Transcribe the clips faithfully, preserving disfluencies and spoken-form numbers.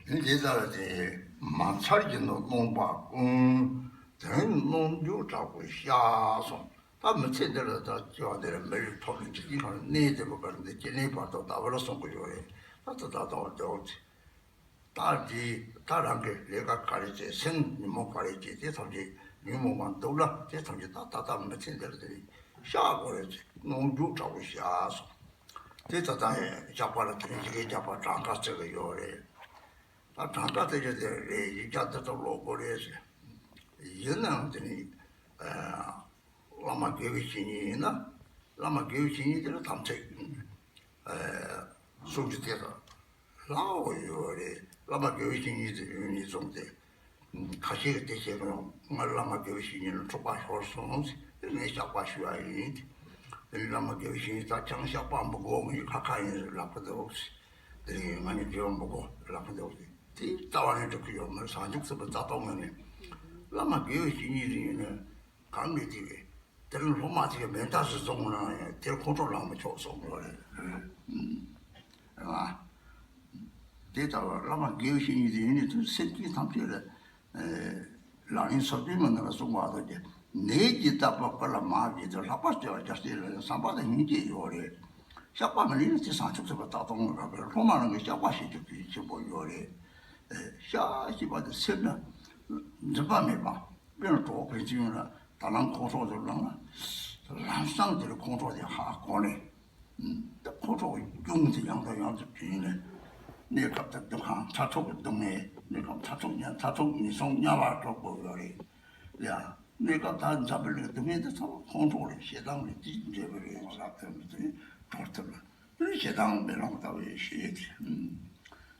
དེ་འདི་ལྟར་དེ་མ་ཚར་གྱི་ནོ་སྣང་བ་ཀུན། དོན་སྣང་འགྱུར་དྲག་པོ་ཤར་སོང་། ད་མི་ཚེ་འདི་ལ་ད་སྐྱེ་བ་འདི་ལ་མི་རིགས་ཐོབ་ནས་འཇིག་རྟེན་ཁམས་ལ་གནས་བསྡད་པ་བར་འདི་སྐྱེ་གནས་བར་དོ་ད་བར་ལ་སོང་གི་ཡོད་རེད། ད་ད་ད་ད་ད་ད་འདི་ད་རང་གི་ལས་ཀ་ག་རེ་བྱེད། སེམས་ཉིན་མོ་ག་རེ་བྱེད། དེ་ཐམས་ཅད་ཉོན་མོངས་པ་འདུག་ལ། དེ་ཐམས་ཅད་ད་ད་ལྟ་མི་ཚེ་འདིར་དེ་ཤར་དགོས་རེད་ཟེར། སྣང་འགྱུར་དྲག་པོ་ཤར་སོང་། དེ་ད་ལྟ་ཡང་ཇག་པ་ལ་དེ་རིང་ཞིག་གི་ཇག་པ་གྲངས་ཀ་བརྩི་གི་ཡོད་རེད། ད་གྲངས་ཀ་བརྩི་རྒྱུ་དེ་རེད། ཡིག་ཆ་དེ་ཚོ་ཀློག་དགོས་རེད་ཟེར། ཡིན་ནའང་དེ་ནི་ཨ། བླ་མ་དགེ་བའི་བཤེས་གཉེན་ཡིན་ན། བླ་མ་དགེ་བའི་བཤེས་གཉེན་དེ་ལ་དམ་ཚིག་ཨ། སྲུང་རྒྱུ་དེ་ལ་སླ་བོ་ཡོད་རེད། བླ་མ་དགེ་བའི་བཤེས་གཉེན་དེ་ཡོད་ནས་བཟུང་སྟེ། ཁ་ཤས་ཀྱིས་དེ་བཤད་གི་ཡོང་། ང་བླ་མ་དགེ་བའི་བཤེས་གཉེན་ལ་འཁྲུག་པ་ཤོར་སོང་། དེ་ངས་བཤགས་པ་ཞུ་ཡ་ཡིན། དེ་ནས་བླ་མ་དགེ་བའི་བཤེས་གཉེན་ད་ཅང་བཤགས་པ་མི་དགོས། ངས་ཁ་ཁ་ཡིན་ལབ་གི་འདུག། དེ་ནས་ང་ནི་དགེ་བ་མི་དགོས་ལབ་གི་འདུག། དེ་རྩ་བ་ནས་འགྲིག་གི་ཡོད་མ་རེད། བྱང་ཆུབ་སེམས་དཔའ་རྩ་སྟོང་ངོས་ནས་བླ་མ་དགེ་བའི་བཤེས་གཉེན་ཟེར་ཡོད་ན། གང་གི་དེ་གི་དེར་སློབ་མ་ཚོས་མེ་མདའ་ཟིག་བཟུང་ན་ཡང་དེར་ཁོང་ཁྲོ་ལངས་མི་ཆོག་གསུངས་ཡོད་རེད། ཨ། དེ་ལྟ་བུ་བླ་མ་དགེ་བའི་བཤེས་གཉེན་དེ་ཡིན་ནི་དུས་སེམས་ཅན་ཐམས་ཅད་ལ་ལག་ལེན་སོ་བདུན་མ་ནང་ལ་གསུངས་པ་ལྟར་གྱི་ནད་ཀྱིས་བཏབ་པ་སྤུ་ལ་མར་བརྒྱབ་སྟེ། ལྷག་པར་བྱ་བ་རྒྱལ་སྲས་ལ་ཡང་བསམ་པ་དང་སྙིང་རྗེ་ཡོད་རེད། བཤགས་པ་མི་ལེན་ན་དེ་བྱང་ཆུབ་སེམས་དཔའ་རྩ་སྟོང་ངོ་ར་བའི་སློབ་མ་རང་གི་བཤགས་པ་བྱེད་རྒྱུ་དེ་ཆེན་པོ་ཡོད་རེད། བཤགས་ཞེས་པ་དེ་སེམས་ལ་འཛིན་པ་མེད་པ། དཔེར་ན་གྲོགས་ཕན་ཚུན་ལ་ད་ལམ་ཁོང་ཁྲོ་དེ་ལངས་ན། ལམ་སང་དེར་ཁོང་ཁྲོ་དེ་ཧ་གོ་ནས། ད་ཁོང་ཁྲོ་གི་རྒྱུན་དེ་ཡང་དང་ཡང་དུ་བྱུང་ནས། གནས་སྐབས་དེར་སྡུག་ཁང་མཐར་ཐུག་གི་སྡུག་བསྔལ། གནས་སྐབས་མཐར་ཐུག་ཉམས། མཐར་ཐུག་ངན་སོང་དམྱལ་བར་འགྲོ་དགོས་ཡོད་རེད། ཡ། གནས་སྐབས་ད་འཛམ་བུ་གླིང་སྡུག་བསྔལ་དེ་ཚང་མ་ཁོང་ཁྲོ་རེད། ཞེ་སྡང་རེད། དེ་འདྲ་བ་རེད། ང་ལ་ཕན་མི་ཐོགས། གྲོལ་ཐུབ་ལ། དེ་ནི་ཞེ་སྡང་མེ་ལོང་ལྟ་བུའི་ཞེས་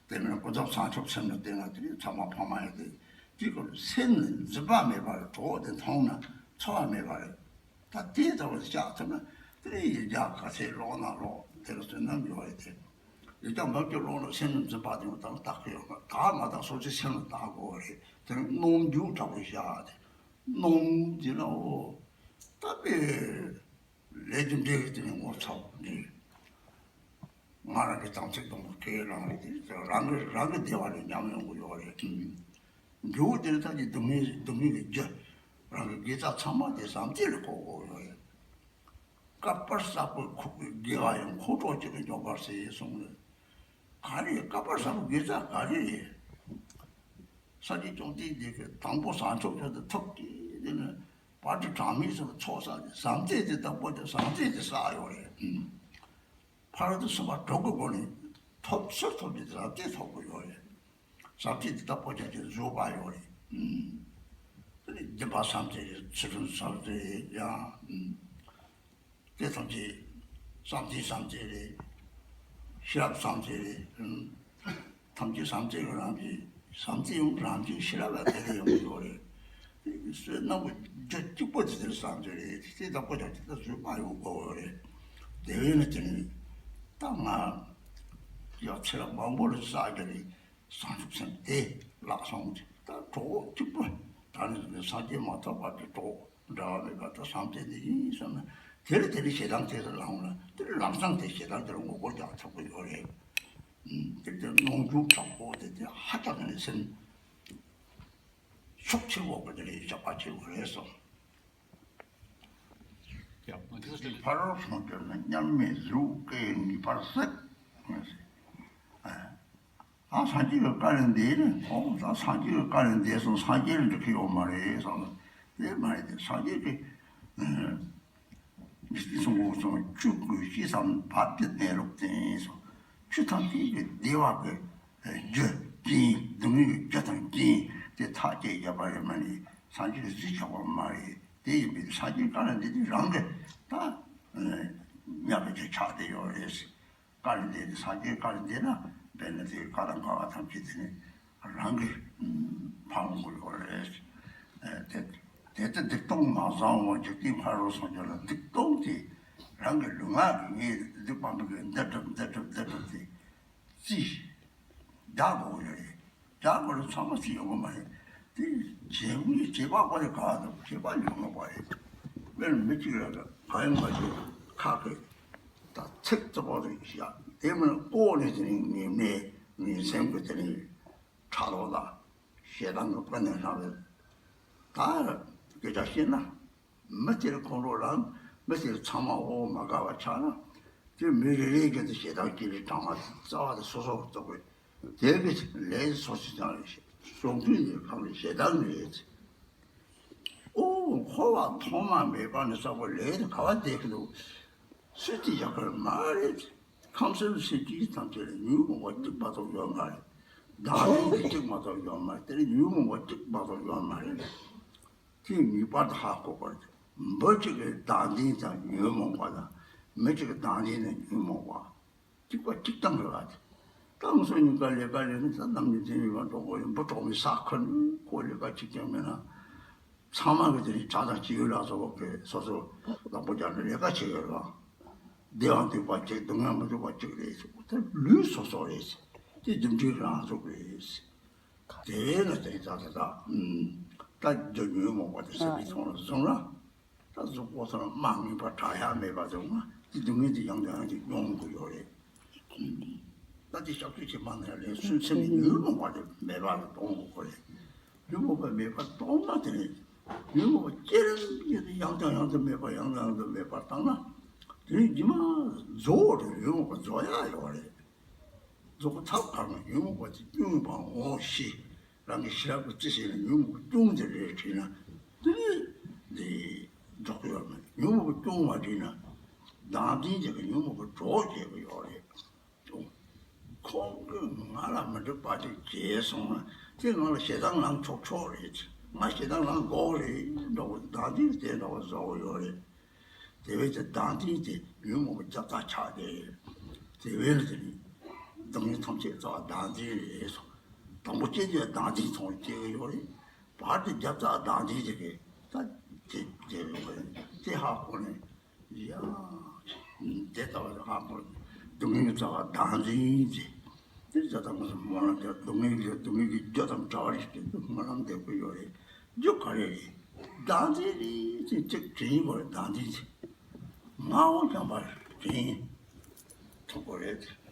ཏེ། དེ་མིན་ཀུན་རྫོབ་བྱང་ཆུབ་སེམས་ལ་བརྟེན་ན་དེ་ནི་ཚང་མ་ཕ་མ་ཡིན་ཏེ། དེའི་སྐོར་སེམས་ནི་འཛིན་པ་མེད་པར་གྲོགས་དེ་མཐོང་ན་འཚེ་བ་མེད་པ་རེད། ད་དེ་ལྟ་བུ་བཤགས་ཐུབ་ན་དེ་ནི་ཡིག་བརྒྱ་ག་ཚད་ཀློག་ན་ཀློག་དེ་ལ་བསོད་ནམས་ཡོད་རེད་དེ། ཡིག་བརྒྱ་མང་པོ་ཀློག་ན་སེམས་ནི་འཛིན་པ་དེ་ཡང་དག་དག་གི་ཡོད་མ། དག་མ་དག་སོ་སོའི་སེམས་ལ་བརྟག་དགོས་པ་རེད། དེ་ནི་སྣང་འགྱུར་དྲག་པོ་བཤགས་ཏེ། སྣང་འདི་ལ་འོ། ད་དཔེ་ལས་རྒྱུ་འབྲས་ཀྱི་དེ་ནི་ངོ་ཚ་བོ་འདི། ང་རང་གི་དམ་ཚིག་དང་ཁས་བླངས་རེད་དེ། རང་གི་རང་གི་བདེ་བ་ལ་ཉམས་ཡོང་གི་ཡོད་རེད། འགྱུར་བ་དེ་ནི་ད་ཀྱི་སྡུག་བསྔལ་སྡུག་བསྔལ་གྱི་རྒྱུ། རང་གི་དགེ་རྩ་ཚང་མ་དེ་བྱམས་བརྩེ་ལ་གོ་དགོས་ཡོད་རེད། བསྐལ་པར་གསལ་པོ་ཁུག་པའི་དགེ་བ་ཡང་ཁོང་ཁྲོ་གཅིག་གིས་འཇོམས་པར་བྱེད་གསུངས་ནས། ག་རེ་བསྐལ་པར་གསལ་པོ་དགེ་རྩ་ག་རེ་རེད། ས་སྐྱ་བཅོམ་ལྡན་འདས་ཀྱིས་དང་པོ་བྱང་ཆུབ་མཆོག་ཏུ་ཐུགས་བསྐྱེད་དེ་ནས་བར་དུ་གྲངས་མེད་ཙམ་ཚོགས་བསགས་ཏེ་བྱམས་བརྩེ་དེ་དང་པོ་དེ་བྱམས་བརྩེ་དེ་བསགས་ཡོད་རེད། ཕ་རོལ་ཏུ་ཕྱིན་པ་དྲུག་གི་སྒོ་ནས་ཐོབ་ཕྱིར་ཐོབ་ཀྱི་བྱམས་བརྩེ་ཐོབ་དགོས་ཡོད་རེད། བྱམས་བརྩེ་དེ་དག་པོ་ཆ་ཆེ་བཟོ་བ་ཡོད་རེད། ཨུམ། དེ་ནས་སྦྱིན་པ་བྱམས་བརྩེ་རེད། ཚུལ་ཁྲིམས་བྱམས་བརྩེ་རེད། ཡང་ཨུམ། དེ་ཐམས་ཅད་བསམ་གཏན་བྱམས་བརྩེ་རེད། ཤེས་རབ་བྱམས་བརྩེ་རེད། ཨུམ། ཐམས་ཅད་བྱམས་བརྩེ་གི་རང་བཞིན། བྱམས་བརྩེ་ཡང་རང་བཞིན་ཤེས་རབ་ལ་དེ་ལས་ཡོང་གི་ཡོད་རེད། དེ་བསོད་ནམས་ཀྱི་རྒྱུ་གཅིག་པོ་དེ་དེར་བྱམས་བརྩེ་རེད། དེ་དག་པོ་ཆ་ཆེ་ད་བཟོས་མ་ཡོང་གི་ཡོད་རེད། དེ་བས་ན་དེ་ནི་ད་ང་ཡག་ཚད་ལ་མང་པོ་ལ་བསགས་ཀྱི་རེད། བྱང་ཆུབ་སེམས་དེ་ལག་སོང་ཅིག་ད་གྲོགས་གཅིག་པུ་ད་ནི་སངས་རྒྱས་མ་ཐོབ་བར་གྱི་གྲོགས་འབྲལ་བ་མེད་པ་ད་བྱམས་བརྩེ་འདི་ཡིན་བསམ་ན། དེ་ལ་དེ་ལ་ཞེ་སྡང་དེ་ལ་ལངས་ན་དེ་ལ་ལམ་སང་དེ་ཞེ་སྡང་དེ་ལ་ངོ་རྒོལ་རྒྱག་ཐུབ་ཀྱི་ཡོད་རེད། དེ་དེ་སྣང་འགྱུར་དྲག་པོ་དེ་དེ་ཧ་ཅང་ནས་སེམས་ཤུགས་ཆེ་བོ་གི་དེ་ལ་བཞག་པ་ཆེ་བོ་རེད་སོང་། ཡ། ཕ་རོལ་སངས་རྒྱས་ནི་མཉམ་མེད་གཟུགས་སྐད་ངེས་པར་གཟིགས། ཨ། ཨ། སངས་རྒྱས་ཀྱི་བཀའ་ལས་འདས་ནས། ཨོ་ད་སངས་རྒྱས་ཀྱི་བཀའ་ལས་འདས་སོང་། སངས་རྒྱས་ལ་འགྲིག་གི་ཡོད་མ་རེད་བསམ་ན། དེ་མ་རེད་དེ། སངས་རྒྱས་ཀྱི་འཇིག་རྟེན་གསུམ་མགོ་ཙམ་བཅུ་དགུ་ཤི་ཙམ་བབ་ཀྱི་གནས་ལུགས་བསྟན་སོང་། ཆོས་ཐམས་ཅད་ཀྱི་བདེ་བ་གི་རྒྱུ་རྐྱེན། སྡུག་བསྔལ་གྱི་རྒྱུ་དང་རྐྱེན་དེ་ཐག་བཅད་བཞག་པ་རེད་མ་ནི། སངས་རྒྱས་ཀྱིས་གཟིགས་ཆོག་པ་མ་རེད། དེ་ཡིན་པས་སངས་རྒྱས་བཀའ་ལས་འདས་དུས་རང་གི་ད་ཉག་གི་ཆ་ཆགས་བསྡད་ཡོད་རེད། བཀའ་ལས་འདས་ནས་སངས་རྒྱས་བཀའ་ལས་འདས་ན་དཔེར་ན་དེ་བཀའ་དང་འགལ་བ་ཐམས་ཅད་དེ་ནི་རང་གི་ཕ་མ་དགོས་ཡོད་རེད། དེ་དེ་ལྟ་སྡིག་ལྟུང་མ་བཟང་བ་འཇིག་རྟེན་ཕ་རོལ་སངས་རྒྱས་ལ་སྡིག་ལྟུང་དེ་རང་གི་ལུས་ངག་གི་ངས་སྡིག་པ་མི་དགེ་འདི་སྒྲུབ་འདི་སྒྲུབ་འདི་སྒྲུབ་དེ་རྩིས་རྒྱག་དགོས་ཡོད་རེད། རྒྱག་དགོས་ལ་ཚང་མ་རྩིས་ཡོང་གི་མ་རེད། དེ་བྱེད་དགོས་བྱེད་པ་པོ་དེ་ག་དང་བྱེད་པ་ཡོང་གི་མ་རེད། དཔེར་ན་མི་གཅིག་ལ་ག་ཡོང་མ་བྱེད་ཁག་གི་ད་ཚིག་རྩི་བ་རེ་བཞག་དེ་མིན་ལྐོག་ནས་དེ་ནས་ངེས་མེད་ངེས་སེམས་ཀྱི་དེ་ནས། ཕྲག་དོག་དང་ཞེ་སྡང་གི་པ་ནས་བསླངས་པའི་ད་སྐད་ཆ་བཤད་ན། མི་དེར་ཁོང་ཁྲོ་རང་མི་དེར་ཚང་མ་འོ་མ་དགའ་བ་ཆགས་ན། དེ་མི་རེ་རེའི་སྐད་དུ་ཞེ་སྡང་གི་རིགས་དྲངས་པ་རྩ་བ་དེ་སོ་སོར་རྟོག་པས་དེ་གི་ལས་སོ་སོ་ཀྱང་རེད། ཞེ་སྡང་གི་ལས་ཀྱང་རེད། ཞེ་སྡང་གི་ལས། ཨོ་འཁོར་བ་ཐོག་མ་མེད་པ་ནས་བསགས་པའི་ལས་དེ་ག་བ་བསྡད་ཀྱི་འདུག་སུས་དེ་བཞག་གི་མ་རེད། ཁམས་གསུམ་སེམས་ཅན་ཐམས་ཅད་ལ་ཉོན་མོངས་པ་གཅིག་མ་གཏོགས་ཡོད་མ་རེད། བདག་འཛིན་གྱི་གཅིག་མ་གཏོགས་ཡོད་མ་རེད། དེ་ལ་ཉོན་མོངས་པ་གཅིག་མ་གཏོགས་ཡོད་མ་རེད། དེ་ངེས་པར་དུ་ཧ་གོ་དགོས་རེད། འབུ་གཅིག་གི་བདག་འཛིན་དང་ཉོན་མོངས་པ་དང་། མི་གཅིག་གི་བདག་འཛིན་དང་ཉོན་མོངས་པ། གཅིག་པ་གཅིག་རྐྱང་རེད་བ། ད་ང་ཚོ་གཉིས་ཀ་ལས་ཀ་ལས་ནས་ད་ནམ་ཉིན་དེ་ཉིན་མ་འགྲོ་དགོས་ཡིན། འབུ་གྲོག་མའི་ས་ཁུལ་ནས་ཁོ་ལས་ཀ་གཅིག་ཀྱང་མེད་ན། ཚང་མ་གི་དེ་ནས་བྲག་དང་བྱིའུ་ལ་སོགས་པའི་སོ་སོ་བདག་པོ་རྒྱག་ནས་ལས་ཀ་བྱེད་ཡོད་རེད་བ། བདེ་བ་འདོད་པ་གཅིག་སྡུག་བསྔལ་མི་འདོད་པ་གཅིག་རེད། དེ་ལུས་སོ་སོ་རེད། དེ་རྒྱུ་འབྲས་རང་ཚུགས་རེད། དེ་བས་ན་དེ་ད་ད་ད་ད་རྒྱུ་ཉོན་མོངས་པ་དེ་ཟེར་བའི་ཐོག་ལ་བཟུང་ན། ད་གཟུགས་པོ་ཐོག་ལ་རྨ་ངེས་པ་བྲལ་ཡག་མེད་པ་བཟུང་ན་དེ་སྡུག་བསྔལ་དེ་ཡང་དང་ཡང་དེ་མྱོང་དགོས་ཡོད་རེད། ད་དེ་ཞབས་ཏོག་བྱེད་མ་ནས་ལས་སུན་ཚེ་ནས་ཉོན་མོངས་པ་དེ་མེད་པ་ལ་གཏོང་དགོས་རེད། ཉོན་མོངས་པ་མེད་པར་གཏོང་ན་དེ་ནས་ཉོན་མོངས་པ་སྐྱེ་རིམ་གྱིས་དེ་ཡང་དང་ཡང་དུ་མེད་པ་ཡང་དང་ཡང་དུ་མེད་པར་བཏང་ན། དེ་ནས་རྗེས་མ་རྫོགས་རེད། ཉོན་མོངས་པ་རྫོགས་ཡག་ཡོད་རེད། རྫོགས་ཐབས་གང་ན་ཉོན་མོངས་པ་དེ་སྐྱོང་བ་འོ་ཞེས། རང་གི་ཤེས་རབ་ཀྱི་རྩིས་ཟིན་ནས་ཉོན་མོངས་པ་སྐྱོང་དེ་རེད་དྲིས་ན། དེ་ནི་འདི་རྫོགས་ཡོད་མེད། ཉོན་མོངས་པ་སྐྱོང་བ་དྲིས་ན། བདག་འཛིན་བྱེད་ཀྱི་ཉོན་མོངས་པ་གྲོགས་བྱེད་ཀྱི་ཡོད་རེད། ཁོང་གིས་ང་ལ་མི་འགྲིག་པ་ཅིག་བྱས་སོང་ན་དེ་ང་ལ་ཞེ་སྡང་ལངས་ཆོག་ཆོག་རེད། ང་ཞེ་སྡང་ལངས་དགོས་རེད་འགྲོ་བའི་བདག་འཛིན་དེ་འདྲ་བ་བཟོ་གི་ཡོད་རེད། དེ་བས་ཀྱི་བདག་འཛིན་དེ་ཉོན་མོངས་པའི་རྒྱབ་རྩ་ཆགས་ཏེ། དེ་བས་ན་དེ་ནི་སྡུག་བསྔལ་ཐམས་ཅད་རྩ་བ་བདག་འཛིན་རེད་སོ། དང་པོ་སྐྱེ་དུས་བདག་འཛིན་ཚང་བ་སྐྱེ་གི་ཡོད་རེད། བར་དུ་རྒྱབ་རྩ་བདག་འཛིན་དེ་གི་ད་དེ་དེ་ཡོད་རེད། དེ་ཧ་གོ་ནས་ཡ། དེ་ལྟ་བ་ཧ་གོ། སྡུག་བསྔལ་རྩ་བ་བདག་འཛིན་དེ། དེ་ལྟ་ད་ང་ཚོ་སྨོན་ལམ་དེ་སྡུག་བསྔལ་གྱི་སྡུག་བསྔལ་གྱི་རྒྱུ་དང་བྲལ་བ་ཞིག་དེ་སྨོན་ལམ་འདེབས་ཀྱི་ཡོད་རེད། རྒྱུ་ག་རེ་རེད། བདག་འཛིན་རེད་ཅེས་གཅིག་དྲན་དགོས་རེད། བདག་འཛིན་ཅེས། ངའོ་སྙམ་པར་དྲན་ཐུབ་དགོས་རེད།